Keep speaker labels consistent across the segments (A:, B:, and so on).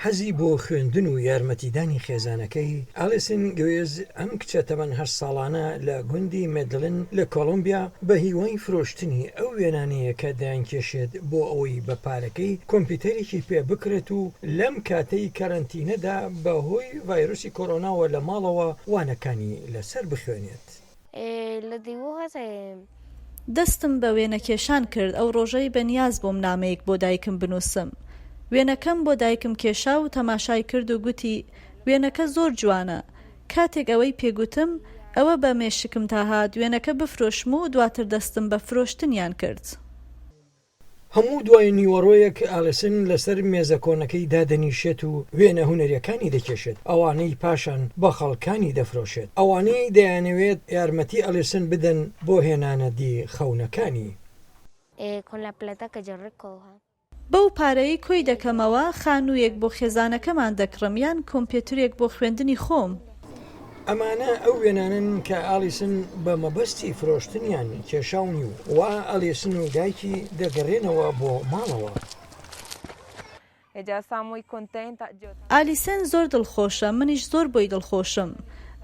A: حەزی بۆ خوێندن و یارمەتیدانی خێزانەکەی، ئالیسن گوێز، ئەم کچە تەمەن هەشت ساڵانە لە گوندی مێدلن لە کۆڵۆمبیا بە هیوای فرۆشتنی ئەو وێنانەیە کە دەیانکێشێت بۆ ئەوەی بە پارەکەی کۆمپیوتەرێکی پێ بکڕێت و لەم کاتەی کەرەنتینەدا بە هۆی ڤایرۆسی کۆرۆناوە لە ماڵەوە وانەکانی لەسەر بخوێنێت.
B: دەستم بە وێنەکێشان کرد ئەو ڕۆژەی بە نیاز بووم نامەیەک بۆ دایکم بنووسم. وێنەکەم بۆ دایکم کێشا و تەماشای کرد و گوتی وێنەکە زۆر جوانە. کاتێک ئەوەی پێ گوتم، ئەوە بە مێشکمدا هات وێنەکە بفرۆشم و دواتر دەستم بە فرۆشتنیان کرد.
A: هەموو دوای نیوەڕۆیەک ئالیسن لەسەر مێزە کۆنەکەی دادەنیشێت و وێنە هونەریەکانی دەکێشێت، ئەوانەی پاشان بە خەڵکانی دەفرۆشێت، ئەوانەی دەیانەوێت یارمەتی ئەلیسن بدەن بۆ هێنانەدی خەونەکانی.
B: بەو پارەی کۆی دەکەمەوە خانوویەک بۆ خێزانەکەمان دەکڕم یان کۆمپیوترێک بۆ خوێندنی خۆم.
A: ئەمانە ئەو وێنانەن کە ئالیسن بە مەبەستی فرۆشتنیان کێشاونی و وا ئالیسن و دایکی دەگەرێنەوە بۆ ماڵەوە.
B: ئالیسن زۆر دڵخۆشە، منیش زۆر بۆی دڵخۆشم.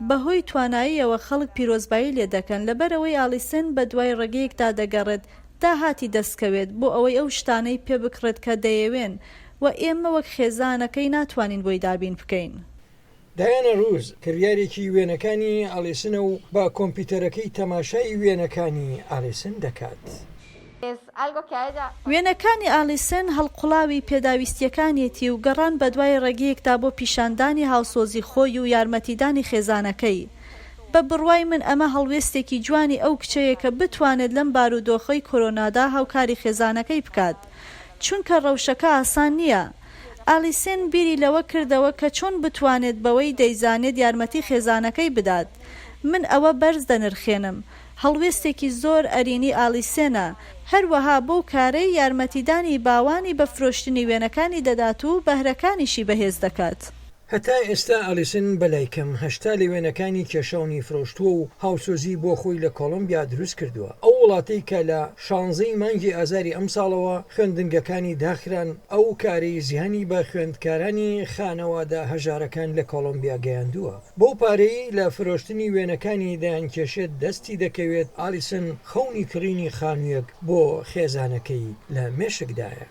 B: بەهۆی تواناییەوە خەڵک پیرۆزبایی لێدەکەن، لەبەرئەوەی ئالیسن بەدوای ڕێگەیەکدا دەگەڕێت داهاتی دەستکەوێت بۆ ئەوەی ئەو شتانەی پێ بکڕێت کە دەیەوێن و ئێمە وەک خێزانەکەی ناتوانین بۆی دابین بکەین.
A: دایانا ڕوز، کڕیارێکی وێنەکانی ئالیسنە و بە کۆمپیوتەرەکەی تەماشای وێنەکانی ئالیسن دەکات.
B: وێنەکانی ئالیسن هەڵقوڵاوی پێداویستییەکانیەتی و گەڕان بەدوای ڕێگەیەکدا بۆ پیشاندانی هاوسۆزی خۆی و یارمەتیدانی خێزانەکەی. بە بڕوای من ئەمە هەڵوێستێکی جوانی ئەو کچەیە کە بتوانێت لەم بارودۆخەی کۆرۆنادا هاوکاری خێزانەکەی بکات. چونکە ڕەوشەکە ئاسان نییە. ئالیسن بیری لەوە کردەوە کە چۆن بتوانێت بەوەی دەیزانێت یارمەتی خێزانەکەی بدات. من ئەوە بەرز دەنرخێنم. هەڵوێستێکی زۆر ئەرینی ئالیسێنە. هەروەها بەو کارەی یارمەتیدانی باوانی بە فرۆشتنی وێنەکانی دەدات و بەهرەکانیشی بەهێز دەکات.
A: هەتا ئێستا ئالیسن بەلای کەم 80 لە وێنەکانی کێشاونی فرۆشتووە و هاوسۆزی بۆ خۆی لە کۆڵۆمبیا دروست کردووە، ئەو وڵاتەی کە لە شانزەی مانگی ئازاری ئەمساڵەوە خوێندنگەکانی داخران، ئەو کارەی زیانی بە خوێندکارانی خانەوادە هەژارەکان لە کۆڵۆمبیا گەیاندووە. بەو پارەی لە فرۆشتنی وێنەکانی دەیانکێشێت دەستی دەکەوێت، ئالیسن خەونی کڕینی خانوویەک بۆ خێزانەکەی لە مێشکدایە.